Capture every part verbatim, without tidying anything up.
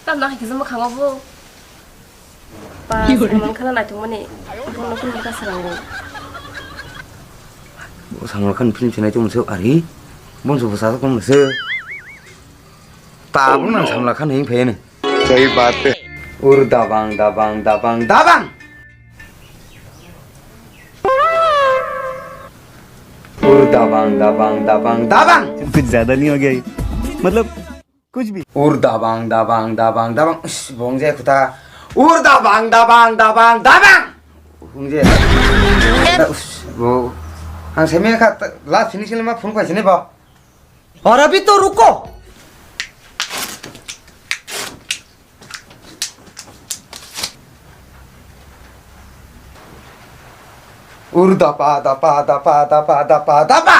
Tam nang kisa mokhango bo. Pa samang khana naitongmani. Bono kun ka sarango. Bo samang khan film sinai tongmani se ari. Bonso bwsa tongmani se. Tabuk nang samla khan hing phayani. Sahi baat hai. Ur dabang dabang dabang dabang. Ur dabang dabang dabang dabang. कुछ ज्यादा नहीं हो गया ये? मतलब कुछ भी। Ur dabang dabang dabang dabang. Ush, bong je khuta. Ur dabang dabang dabang dabang. Bong je. Ush, bo. Ang semi kha last finishing ma phone khai sini ba. और अभी तो रुको। Ur dapa dapa dapa dapa dapa dapa.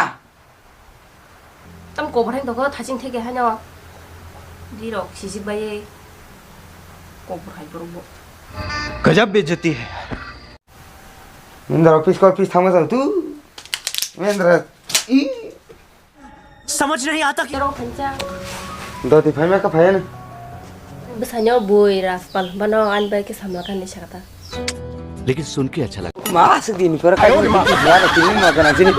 Tam kobor hai dogo thaching theke haino. Dirok sijik bai kobor hai borok bo. गजब बेइज्जती है। Mindra office ko office thangma jang tu. Mindra i. समझ नहीं आता क्या? Doti phaima ka phayani. Bwsaino bui Rajpal bano ani bai ke samla kani sakta. लेकिन सुन के अच्छा लगा। Ma asuk dini pore kai ma ya na tini ma kana jini.